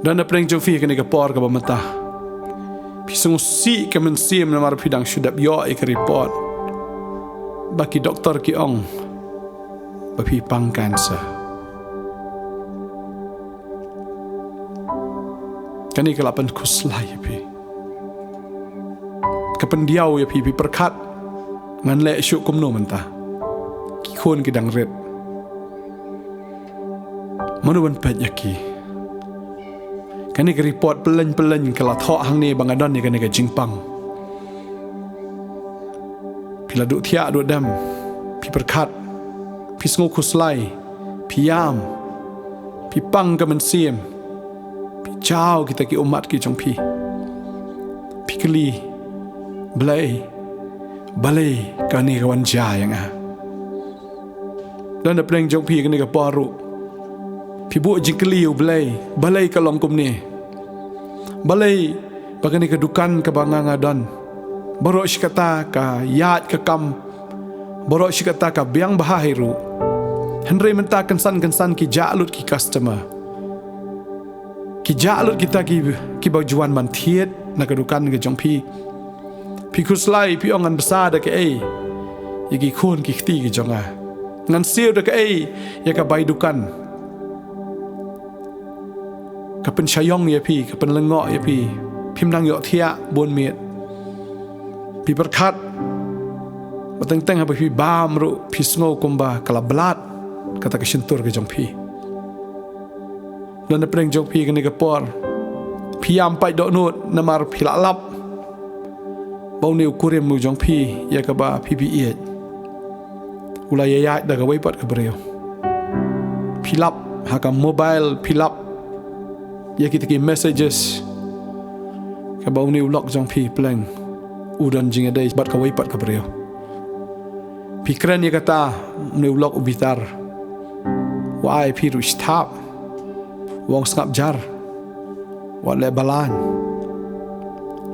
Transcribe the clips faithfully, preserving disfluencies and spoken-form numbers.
Don na pdeng jong phi kane ka por kaba mynta phi sngewsih ka mynsiem namar phi dang shu dep ïoh ïa ka report ba ki doktor ki ong ba phi pang cancer. Kane ka la pynkhuslai ïa phi, ka pyndiaw ïa phi, phi pyrkhat, ngan leh shuh kumno mynta? Ki khun ki dang rit, mano ban peit ïa ki? Kane ka report pyllein pyllein ka la thoh hangne ba nga don ïa kane ka jingpang. Phi la duh thiah duh dem, phi pyrkhat, phi sngewkhuslai, phi ïam, phi pang ka mynsiem, phi jaw kita ki ummat ki jong phi. Phi kylli, Blei, balei kane ka wan jia ïa nga? Don na pdeng jong phi kane ka por ruh phi buh jingkylli ïa U Blei, balei ka long kumne? Balei ba kane ka dukan kaba nga nga don, baroh shi katta ka ïaid ka kam, baroh shi katta ka biang bha hi ruh, hynrei mynta kynsan kynsan ki jah lut ki customer, ki jah lut kita ki, kiba ju wan ban thied na ka dukan ka jong phi. Phi khuslai, phi ong, ngan bsa da kaei ïa ki khun ki kti ki jong nga? Ngan siew da kaei ïa ka bai dukan? Ka pynshaiong ïa phi, ka pynlyngngoh ïa phi. Phim nang ïoh thiah bun miet. Phi pyrkhat, ba teng teng haba phi bam ruh phi sngew kumba ka la blad kata ka shyntur ka jong phi. Don na pdeng jong phi kane ka por phi ïam pait dohnud namar phi la lap ba une u kurim u jong phi ïa kaba phi phi ïeit u la ïaid da kawei pat ka briew. Phi lap ha ka mobile, phi lap ïa kita ki messages kaba une u lok jong phi pleng u don jingïadei bad kawei pat ka briew. Phi kren ïa kata, une u lok u bitar, u ai phi ruh shi thap, u ong, sngap jar, wat leh balang.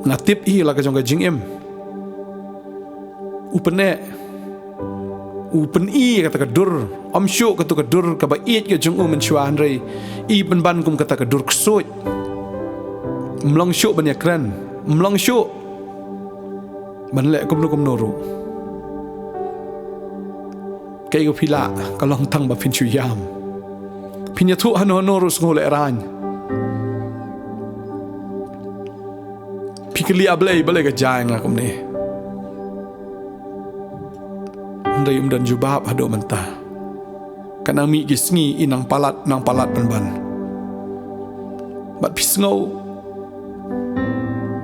Nga tip hi la ka jong ka jingim. U pyneh, u pyni kata ka dur, ym shuh kata ka dur kaba ïeit ka jong u mynshuwa, hynrei i pynban kum kata ka dur ksuid. Ym long shuh ban ïakren, ym long shuh ban leh kumno kumno ruh. Kaei ka phi lah ka long tang ba phin shu ïam. Phin ïathuh hano hano ruh sngewlehraiñ. Phi kylli, A Blei, balei ka jia ïa nga kumne? Hynrei ym don jubab haduh mynta. Ka nang mih ki sngi i nang palat, nang palat pynban. Bad phi sngew,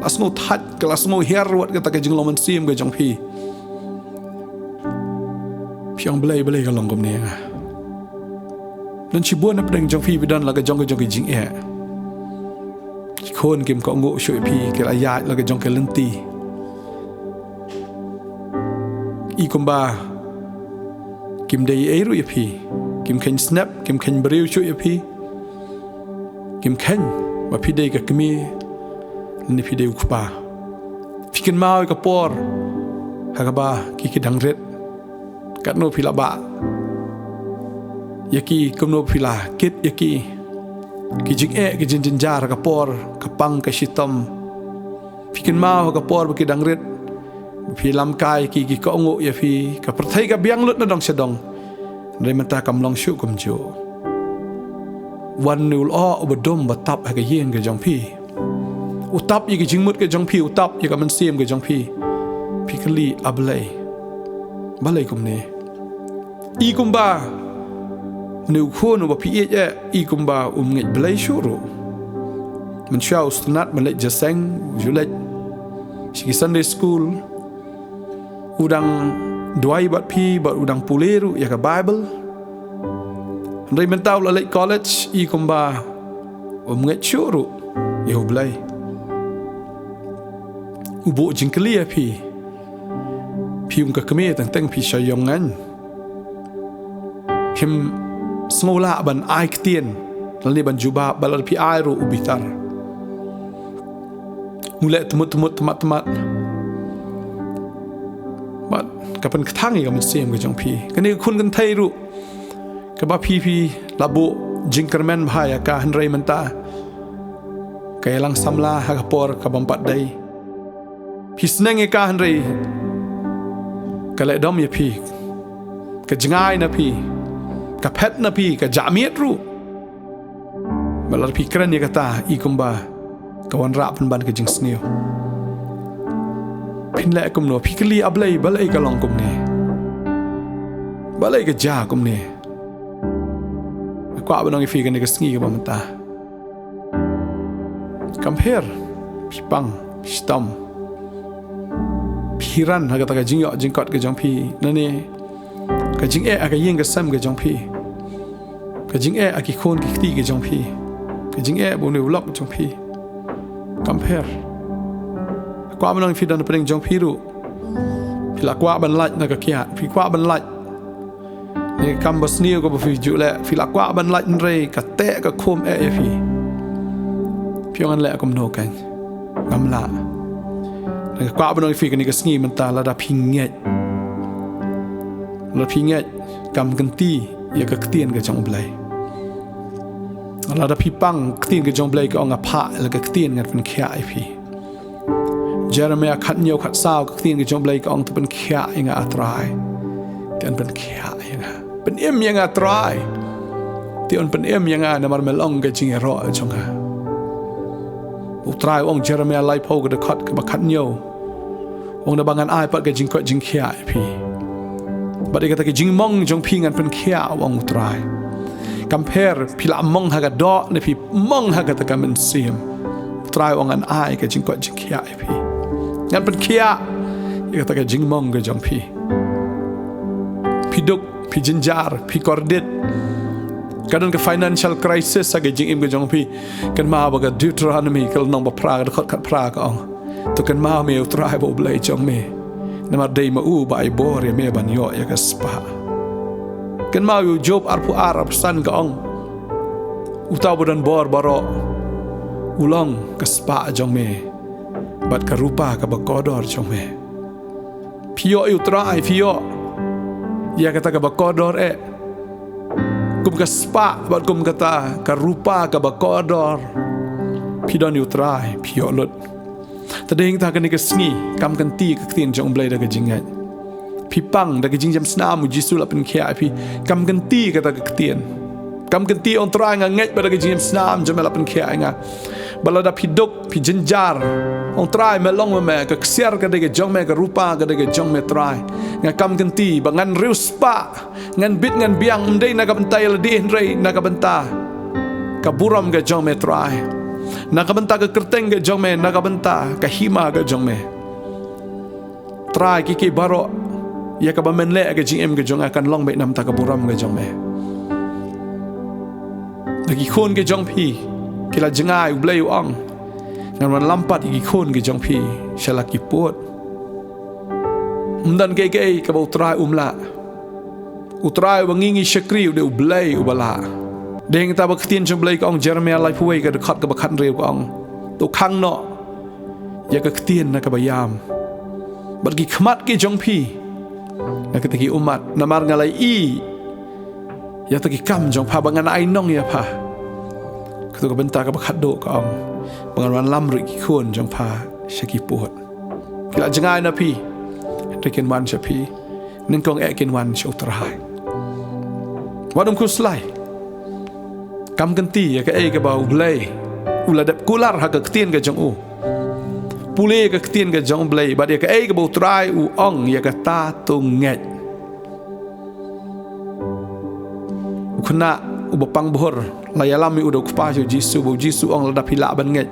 la sngew thait, ka la sngew hiar wat kata ka jinglong mynsiem ka jong phi. Phi ong, Blei, balei ka long kumne ïa nga? Don shibun na pdeng jong phi ba don la ka jong ka jong ka jingeh. Ki khun kim kohnguh shuh ïa phi, ki la ïaid la ka jong ka lynti. I kumba kim dei ei ruh ïa phi, kim kheiñ snep, kim kheiñ briew shuh ïa phi. Kim kheiñ ba phi dei ka kmie lane phi dei u kpa. Phi kynmaw ïa ka por ha kaba ki ki dang rit, katno phi la bah ïa ki, kumno phi la kit ïa ki. Ki jingeh, ki jingjynjar ha ka por ka pang ka shitom. Phi kynmaw ha ka por ba ki dang rit, ba phi lamkai ïa ki, ki kohnguh ïa phi, ka pyrthei ka biang lut na dong sha dong. Hynrei mynta kam long shuh kumjuh. Wan une u lyoh uba dum ba tap ha ka ïing ka jong phi. U tap ïa ka jingmut ka jong phi, u tap ïa ka mynsiem ka jong phi. Phi kylli, A Blei, balei kumne? I kumba une u khun uba phi ïeit eh, i kumba um ngeit Blei shuh ruh. Mynshuwa u sngewtynnat ban leit jingïaseng, u ju leit sha ki Sunday school, u dang duwai bad phi, bad u dang pule ruh ïa ka Baibl. Hynrei mynta u la leit college, i kumba um ngeit shuh ruh ïa U Blei. U buh jingkylli ïa phi. Phi um ka kmie, teng teng phi shah ïong ngaiñ. Phim sngew lah ban ai ktien lane ban jubab, bad lada phi ai ruh u bitar. U leh tmut tmut, tmat tmat. Bad ka pynkthang ïa ka mynsiem ka jong phi. Kane ka khun kynthei ruh kaba phi phi la buh jingkyrmen bha ïa ka, hynrei mynta Ka ïalang samla ha ka por ka bym pat dei. Phi sneng ïa ka hynrei ka leh dom ïa phi. Ka jngai na phi. Ka phet na phi, ka jah miet ruh. Ba lada phi kren ïa kata, i kumba ka wanrah pynban ka jingsniew. Phin leh kumno, phi kylli, A Blei, balei ka long kumne? Balei ka jia kumne? Nga kwah ban ong ïa phi kane ka sngi kaba mynta, kam pher, phi pang, phi shitom, phi hiran ha kata ka jingïoh jingkot ka jong phi, nangne ka jingeh ha ka ïing ka sem ka jong phi, ka jingeh ha ki khun ki kti ka jong phi, ka jingeh bad une u lok jong phi. Kam pher. Kwah ban ong ïa phi, don hapdeng jong phi ruh, phi la kwah ban lait na ka kiad, phi kwah ban lait na ka kam basniew kaba phi ju leh, phi la kwah ban lait hynrei ka teh ka khum eh ïa phi. Phi ong, ngan leh kumno kein? Ngam lah. Nga kwah ban ong ïa phi kane ka sngi mynta, lada phi ngeit, lada phi ngeit, kam kynti ïa ka ktien ka jong U Blei. Lada phi pang, ka ktien ka jong U Blei ka ong, nga phah la ka ktien, ngan pynkhiah ïa phi. Jeremiah khathynñiew khatsaw, ka ktien ka jong U Blei ka ong, to pynkhiah ïa nga, A Trai. To pynkhiah ïa nga. Pynim ïa nga, Trai. To pynim ïa nga namar me long ka jingïaroh jong nga. U Trai u ong, Jeremiah laiphew ka dkhot kaba khathynñiew, u ong, naba ngan ai pat ka jingkoit jingkhiah ïa phi. Bad ïa kata ka jingmong jong phi ngan pynkhiah, u ong U Trai. Kam pher phi la mong ha ka doh ne phi mong ha kata ka mynsiem, U Trai u ong, ngan ai ka jingkoit jingkhiah ïa phi. Ngan pynkhiah ïa kata ka jingmong ka jong phi. Phi duk, phi jynjar, phi kordit. Ka don ka financial crisis ha ka jingim ka jong phi. Kynmaw ba ka Deuteronomy ka lynnong ba phra, ka dkhot khatphra ka ong, to kynmaw me ïa U Trai ba U Blei jong me, namar dei ma u uba ai bor ïa me ban ïoh ïa ka spah. Kynmaw ïa u Job arphew ar, arphew san ka ong, uta uba don bor baroh u long ka spah jong me bad ka rupa kaba kordor jong me. Phi ïoh ïa U Trai, phi ïoh ïa kata kaba kordor eh, kum ka spah bad kum kata ka rupa kaba kordor, phi don ïa U Trai, phi ïoh lut. Te dei hangta kane ka sngi, kam kynti ka ktien jong U Blei da ka jingngeit. Phi pang, da ka jingjem snam U Jisu la pynkhiah ïa phi. Kam kynti kata ka ktien. Kam kynti, ong, Trai, nga ngeit ba da ka jingjem snam jong me la pynkhiah ïa nga. Bad lada phi duk, phi jynjar, ong, Trai, me long ma me, ka ksiar ka dei ka jong me, ka rupa ka dei ka jong me, Trai. Nga kam kynti ba ngan riewspah, ngan bit ngan biang, ym dei na ka bynta ïa lade hynrei na ka bynta ka burom ka jong me, Trai. Na ka bynta ka kyrteng ka jong me, na ka bynta ka hima ka jong me. Trai, kiei kiei baroh ïa kaba men leh ha ka jingim ka jong nga kan long beit na ka bynta ka burom ka jong me. Da ki khun ki jong phi ki la jngai, U Blei u ong, ngan wanlam pat ïa ki khun ki jong phi sha la ki pud. Ym don kiei kiei kaba U Trai um lah. U Trai uba ngi ngi shakri u dei U Blei uba lah. Dei hangta ba ka ktien jong U Blei ka ong, Jeremiah laiphew wei ka dkhot kaba khathynriew ka ong, to khang noh ïa ka ktien na kaba ïam bad ki khmat ki jong phi na kita ki ummat, namar nga la ïohi ïa kita ki kam jong pha ba ngan ainong ïa pha. Kato ka bynta kaba khatduh ka ong, ba ngan wanlam ruh ïa ki khun jong pha sha ki pud. Ki la jngai na phi, hynrei kin wan sha phi. Nyngkong eh kin wan sha U Trai. Wat ym khuslai. Kam kynti ïa kaei kaba U Blei u la dep kular ha ka ktien ka jong u. Pule ïa ka ktien ka jong U Blei bad ïa kaei kaba U Trai u ong, ïa kata to ngeit. U khynnah uba pang bhur la ïalam ïa u da u kpa jong U Jisu, ba U Jisu u ong, lada phi lah ban ngeit,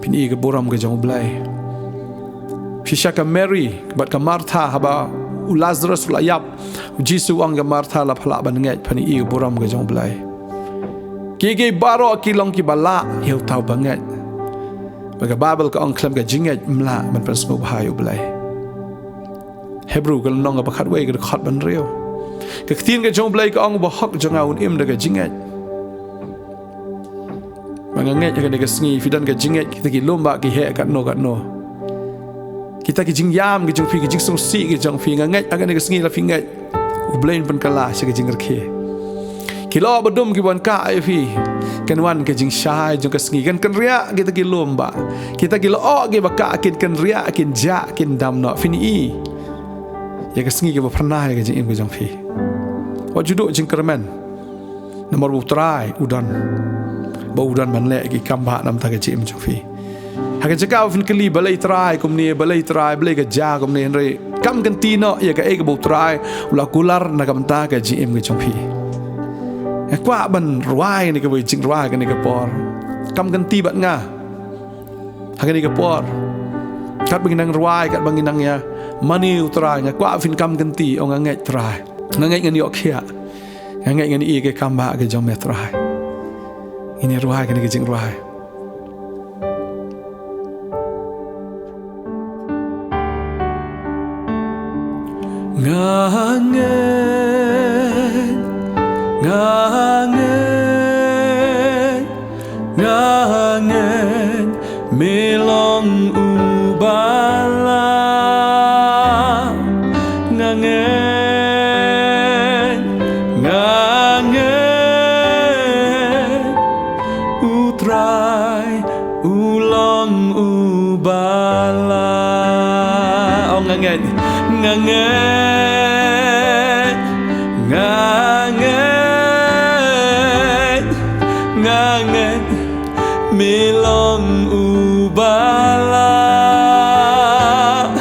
phin i ka burom ka jong U Blei. Shisha ka Mary bad ka Martha, haba u Lazarus u la ïap, U Jisu u ong, ka Martha, lada pha lah ban ngeit, phan i ka burom ka jong U Blei. Kiei kiei baroh ki long kiba lah ïa uta uba ngeit. Bad ka Baibl ka ong, khlem ka jingngeit ym lah ban pynsngewbha ïa U Blei. Hebru ka lynnong kaba khatwei ka dkhot ba hynriew. Ka ktien ka jong U Blei ka ong, uba hok jong nga un im da ka jingngeit. Ba nga ngeit ha kane ka sngi phi don ka jingngeit, kita ki lum ba ki heh katno katno. Kita ki jingïam ki jong phi, ki jingsngewsih ki jong phi, nga ngeit ha kane ka sngi lada phi ngeit, U Blei un pynkylla sha ka jingrakhe. Ki lyoh ba dum ki wan kah ïa phi, Kan wan ka jingshai jong ka sngi, kan kynriah kita ki lum ba, kita ki lyoh kiba kah kin kynriah, kin jah, kin dam noh. Phin ïohi ïa ka sngi kaba phyrnai ka jingim ka jong phi. Wat ju duh jingkyrmen. Namar ba U Trai u don, ba u don ban leh ki kambah na ka bynta ka jingim jong phi. Ha ka jaka ba phin kylli balei Trai kumne, balei Trai, balei ka jia kumne, hynrei kam kynti noh ïa kaei kaba U Trai u la kular na ka bynta ka jingim ka jong phi. Nga kwah ban rwai kane kawei ka jingrwai ha kane ka por. Kam kynti bad nga ha kane ka por. Katba ngi nang rwai, katba ngi nang ïa mane U Trai, nga kwah phin kam kynti, ong, nga ngeit Trai. Nga ngeit ngan ïoh khiah. Nga ngeit ngan ïoh ïa ka kambah ka jong me Trai. Ngin ïa rwai kane ka jingrwai. Nga ngeit, nga ngeit, nga ngeit, me long uba lah. Nga ngeit, nga ngeit, U Trai u long uba lah. Oh, nga ngeit, nga ngeit, nga ngeit, nga ngeit, me long uba lah.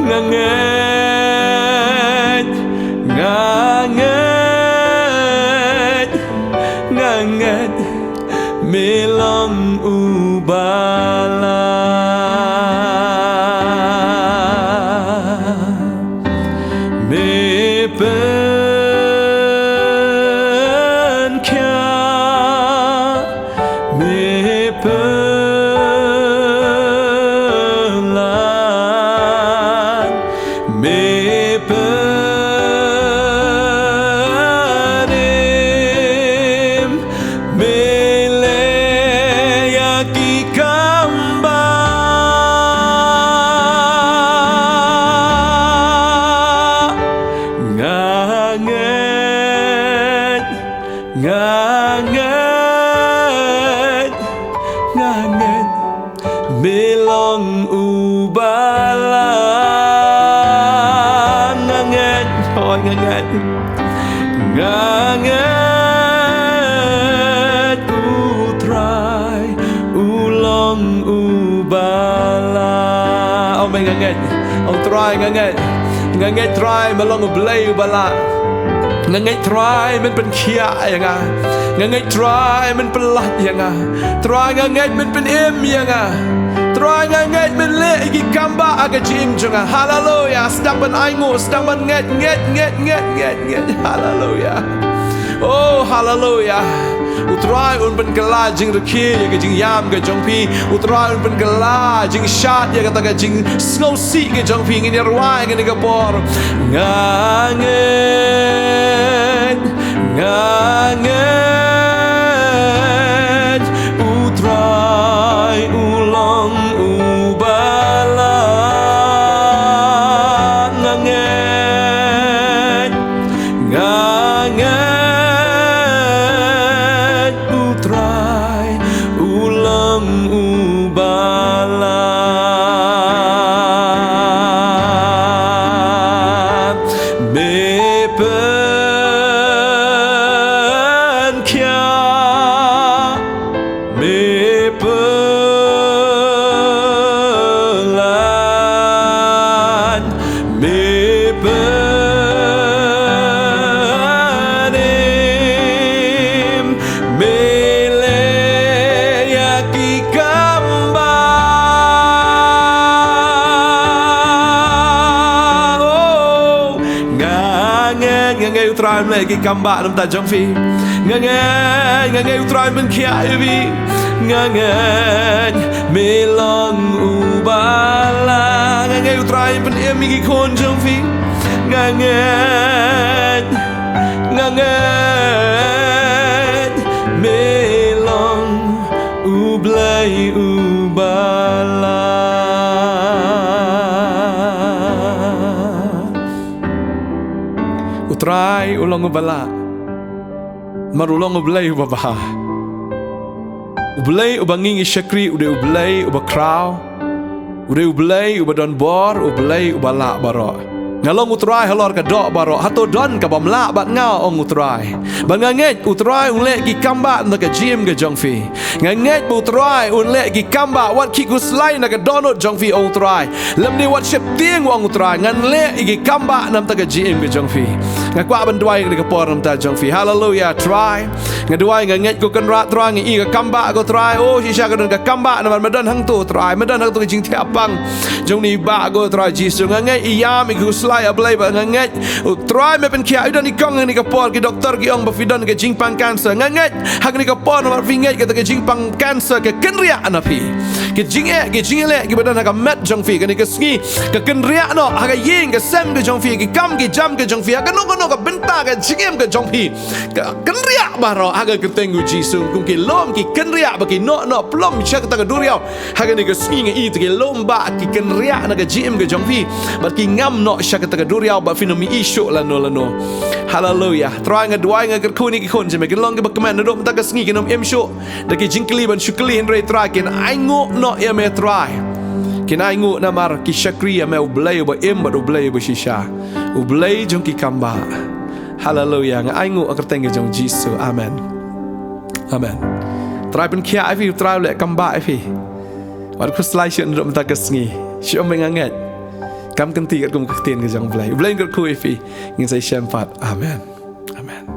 Nga ngeit, nga ngeit, nga ngeit, me long uba lah. Me pynkhiah, me pynlait, me pynim, me leh ïa ki kambah. Nga ngeit, nga ngeit, nga ngeit, me long uba lah. Nga ngeit, oh, nga ngeit, nga ngeit, U Trai u long uba lah. Oh, me, nga ngeit, oh Trai, nga ngeit. Nga ngeit Trai me long U Blei uba lah. Nga ngeit Trai men pynkhiah ïa nga. Nga ngeit Trai men pynlait ïa nga. Trai, nga ngeit men pynim ïa nga. Trai, nga ngeit men leh ïa ki kambah ha ka jingim jong nga. Haleluia. Sdang ban ainguh, sdang ban ngeit, ngeit, ngeit, ngeit, ngeit, ngeit. Haleluia. Oh, haleluia. U Trai un pynkylla jingrakhe ïa ka jingïam ka jong phi. U Trai un pynkylla jingshad ïa kata ka jingsngewsih ka jong phi. Ngin ïa rwai ha kane ka por. Nga ngeit, nga ngeit, U Trai u long uba lah. Nga ngeit, nga ngeit, U Trai u long uba lah. Me pynkhiah, me pynlait, me pynim, me leh ïa ki kambah. Oh, nga ngeit, nga ngeit U Trai un leh ïa ki kambah na ka bynta jong phi. Nga ngeit, nga ngeit U Trai un pynkhiah ïa phi. Nga ngeit me long uba lah. Nga ngeit U Trai un pynim ïa ki khun jong phi. Nga ngeit, nga ngeit me long U Blei uba lah. U Trai u long uba lah. Namar u long U Blei uba bha. U Blei uba ngi ngi shakri u dei U Blei uba khraw. U dei U Blei uba don bor, U Blei uba lah baroh. Nga long U Trai halor ka doh baroh, hato don kabym lah bad nga, ong U Trai. Bad nga ngeit U Trai un leh ki kambah na ka jingim ka jong phi. Nga ngeit ba U Trai un leh ki kambah wat ki khuslai na ka dohnud jong phi, ong U Trai. Lymne wat sheptieng, ong U Trai, ngan leh ïa ki kambah namar ka jingim ka jong phi. Nga kwah ban duwai ïa kane ka por namar jong phi. Haleluya, Trai. Nga duwai, nga ngeit ko Kynrad Trai, nga i ka kambah ko Trai. Oh, shisha ka don ka kambah namar me don hangto Trai, me don hangto ka jingthiah pang jong une i bah ko Trai Jisu. Nga ngeit i ïam, i khuslai, A Blei, bad nga ngeit U Trai me pynkhiah, i don i kong ha kane ka por, ki doktor ki ong ba phi don ka jingpang cancer. Nga ngeit ha kane ka por namar phi ngeit kata ka jingpang cancer ka kynriah na phi. Ki jingeh, ki jingeh kiba don ha ka met jong phi kane ka sngi, ka kynriah noh ha ka ïing ka sem ka jong phi, ki kam ki jam ka jong phi, ha kano kano ka bynta ka jingim ka jong phi. Ka kynriah baroh ha ka kyrteng U Jisu, kum ki lum ki kynriah ba ki noh noh plum sha kata ka duriaw. Ha kane ka sngi nga i te ki lum ba ki kynriah na ka jingim ka jong phi, bad ki ngam noh sha kata ka duriaw ba phin ym i shuh lano lano. Haleluya. Trai, nga duwai, nga kyrkhu ïa ki khun jong me, kin long kiba kmen naduh mynta ka sngi, kin ym im shuh da ki jingkylli ban shu kylli, hynrei Trai kin ainguh noh ïa me Trai. Kin ainguh namar ki shakri ïa me, U Blei uba im bad U Blei uba shisha, U Blei jong ki kambah. Haleluya. Nga ainguh ha ka kyrteng ka jong U Jisu. Amen. Amen. Trai pynkhiah ïa phi, Trai leh kambah ïa phi. Wat khuslai shuh naduh mynta ka sngi. Shu ong ba nga ngeit. Kam kynti katkum ka ktien ka jong U Blei. U Blei un kyrkhu ïa phi. Ngin sa ïashem pat. Amen. Amen.